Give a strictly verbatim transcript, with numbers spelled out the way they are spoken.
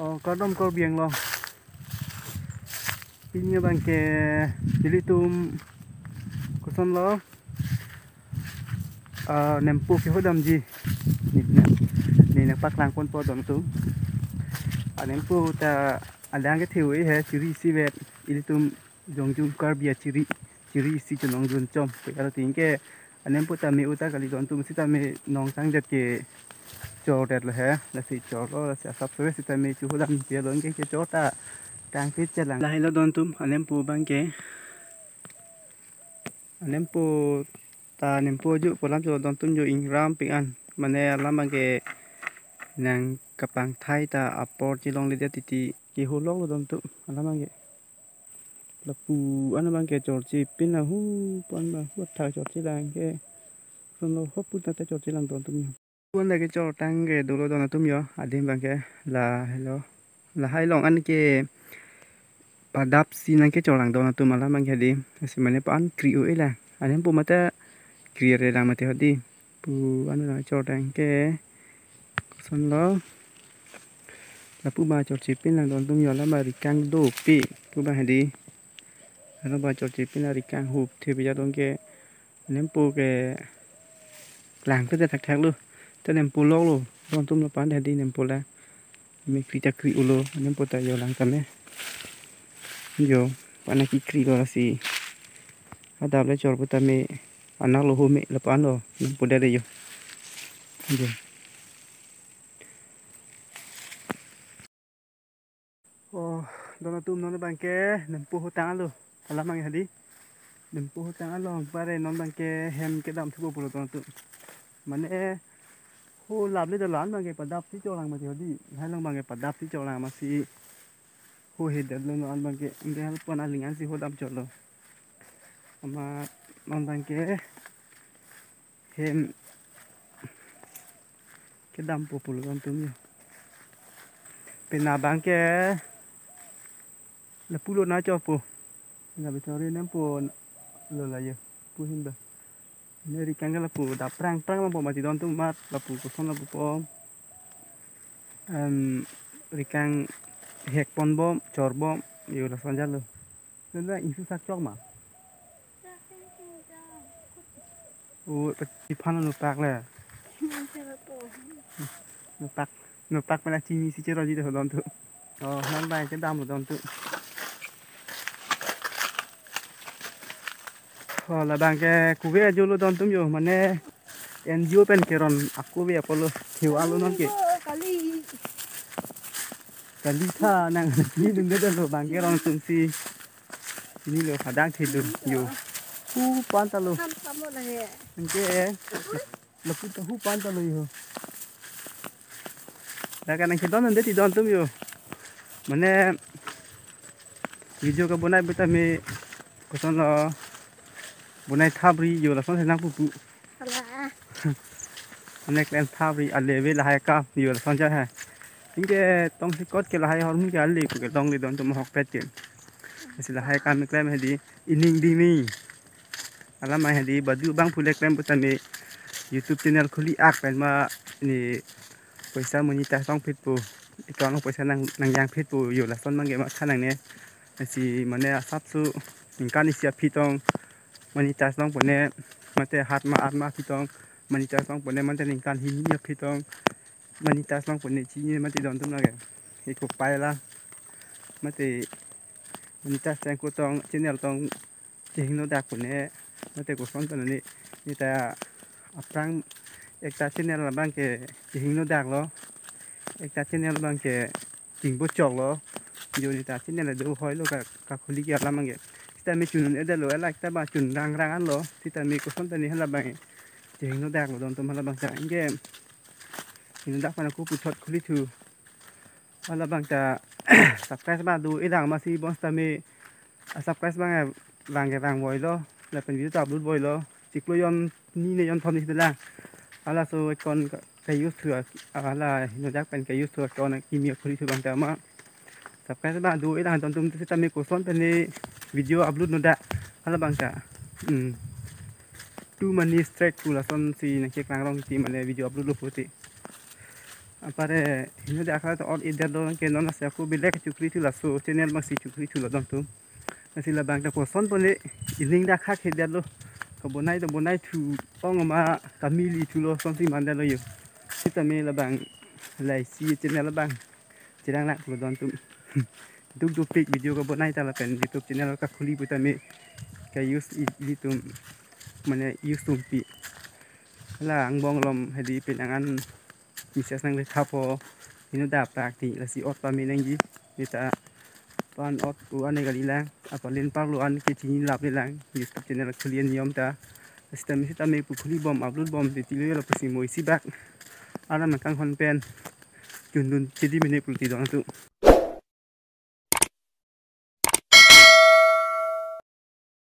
Oh, kardom Karbi Anglong. Pini abangke ilitum kosonlo, ah, nempo kehodamji. Ne, ne, ne nangpaklang ponpo don atum. Ah, nempo ta adang kethe-oi he, chiri isivet. Ilitum jongjung Karbi achiri, chiri isi chonong junchom. Pe karo ting ke anempo ta me-u ta kali don atum, sitame nong sangdet kechordetlo he, lasi chorlo, lasi asap sore sitame chuhodam pi along ke kechor ta tangpit chelang. Lahelo don atum, anempo abangke. Anempo ta nempo ju pu alam cho don atum, jo ingram pik an. Mane alam abangke nangkapangthai ta apor chelongledet titi, keholoklo don atum, alam abangke. Lapu an abangke chorchepin lang, hu pu an abang hu athak chorchelang ke. Sonlo ho pu ta chorchelang don atum jo. Pu an ta kechor tang ke dolo don atum jo. Adim abangke lahelo. Lahai along an ke padap si nangkechorlang don atum, alam abangke di. Lasi mane pa an kri-o-e lang. Anempo mate kri-re lang mate hedi. Pu an nangchor tang ke. Kosonlo. Lapu abang chorchepin lang don atum jo, alam abang rikang dopik pu abang hedi. Alam abang chorchepin lang rikang hup the pija don ke. Nempo ke lang te thakthaklo. Te nempo loklo. Don atum lapu an hedi nempo la. Me kri ta kri-o-lo. Nempo ta jo lang tame. Jo, pa an kekri-lo lasi. Adap le chor pu tame. Anak lo ho me lapu an lo. Nempo dere jo. Jo. Oh, don atum, non abangke nempo hutang alo. Alam abang hedi. Nempo hutang alo, pare non abangke hem kedam thupo pulo don atum. Mane ho laple dolan abangke padap si chorlang mati hedi. Hai along abangke padap si chorlang masi ho hedetlo non abangke. Ingke hal pon aling an si hodam chorlo. Amat non abangke hem kedampo pulo don atum jo. Pena abangke lapu lo nangchorpo. Nang bichori nempo lo la jo. Pu hin ba. Ne rikang ke lapu dap prang prang abangpo mati don atum, mat lapu koson lapu pom. Em, rikang hek ponbom, chorbom, jo lason jalo. Nunda ingsu sak chok ma? O, pati phan nopak le. Nopak, nopak pala chini si cheroji do don atum. Oh, non abangke damlo don atum. Oh, labangke kuve ajo lo don atum jo, mane N G O pen keron akuve apotlo, thiwa lo non ke. Kali. Kali tha nang ni dun de lo abangke rong atum si. Ini lo padang thedun jo. Hu pan ta lo. Ham kamo na he. Ingke lapu ta hu pan ta lo jo. Dak nangkedon nang de ti don atum jo. Mane video kebonai pu tame kosonlo, bonai thapri jo, lason si nangpupu. Hala. Mane klem thapri ale ave lahai akam jo, lason si hai. Ingke tongsekot ke lahai ahormu ke ale pu ke longle don atum ahokpet ke. Lasi lahai akam klem hedi, ining dingni. Alam abang hedi, badu abang pu le klem pu tame YouTube channel khuli ak pen ma ne poisa monetize longphitpo. Account along poisa nang, nangjangphitpo jo, lason abangke matha nangne. Lasi mane asapso ningkan isi aphi tong monetize longpo ne, mate hat ma at ma aphi tong monetize longpo ne, mate ningkan hini aphi tong monetize longpo ne, chini mati don atum lake. Eko pai la. Mate monetize tang ko tong channel tong chehingno dak pu ne, mate koson pen ne, ne ta aphrang ekta channel abangke chehingno daklo, ekta channel abangke chingbo choklo, jo ne ta channel do hoilo ka, kakhuli ke alam abangke. Sitame chun un-edetlo, ela ekta ba chun rang rang anlo, sitame koson pen ne hala abangke chehingno daklo don atum, hala abang ta ingke hingno dak pen ako puthot khulithu. Hala abang ta subscribe ba do-e lang masi bonsitame, ah, subscribe abang, eh, vang ke vang voilo, lapen video ta upload voilo, chiklo jon ni ne jon thom ni sila. Halaso account ka, ka use thu, ah, hala hingno dak pen ka use thu account kimi akhuli thu abang ta ma subscribe ba do-e lang don atum, sitame koson pen ne video upload no dak, hala abang ta. Hmm. Too many strike pu lason si nangkeklang rong ti mane video upload lo puti. Apare heno dak akha ta ot-edetlo, ke non lasi ako belek chukri thu, laso channel abang si chukri thulo don atum. Lasi labang ta kosonpone ining dak akha ke-edetlo. Kabonai ta bonai thu ong ma kamili thulo, sonsi mandetlo yo. Sitame labang la isi channel abang cherang lang thulo don atum. Duk duk pik video kabonai ta lapen YouTube channel kakhuli putame ka-use i-, ilitum mane use tumpi. La angbong alom hedi penang an message nangle thapo, heno dak aprak ti, lasi ot pame nangji. Neta pan ot u-an ne kalilang, apalen parlo an ke chinilap lelang, YouTube channel khuli aniyom ta. Sitame sitame pu khuli bom, upload bom te tilo, lapusi mo isi bak aram nangkanghon pen jundun chedi mene pulote don atum.